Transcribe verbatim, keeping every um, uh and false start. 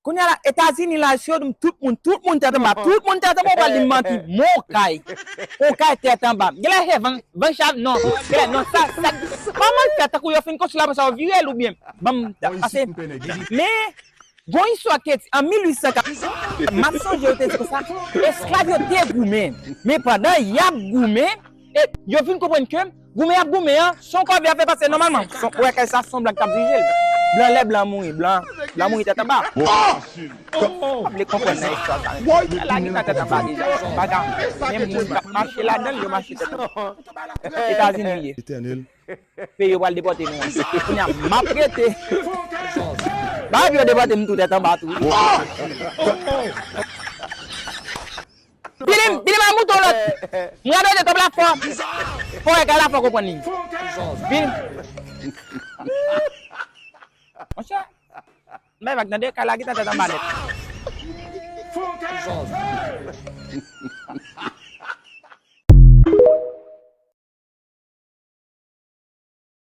Kounye a la, Etazini la, si yo di m tout moun, tout moun tèt anba, tout moun tèt anba, ou pral di m manti. Mon kay. On kay tèt anba. Genlè se van, van chav, non. Genlè, non, sa, sa, kòman l fè tankou yo fin konstwi la, apre sa, yo vire l oubyen? Ban m, ase, men, gon istwa ki te di, an mil uit san kat, m ap sonje yo te di konsa, esklav yo te goumen. Men pandan y ap goumen, e yo vin konprann ke goumen y ap goumen an, se yon kòve y ap fè pase nòmalman. Se yon, ou wè kay sa, se yon blan k t ap dirije l. Blan, lè blan mouri, blan, blan mouri tèt anba. M pa vle konprann nan istwa sa. Lagita tèt anba deja. Bagay, menm moun k ap mache ladan l, yo mache tèt anba. Etazini l ye. Etènèl. Peyi yo pral depòte nou an. Kounye a, m ap rete. Ba yo depòte m tou tèt anba tou. Vini, vini, m a mouton lòt. M gade de kòb la fò. Fò e kay la fò konprann li. Vini. Monchè. M bay vag tande, kay la gentan tèt anba nèt.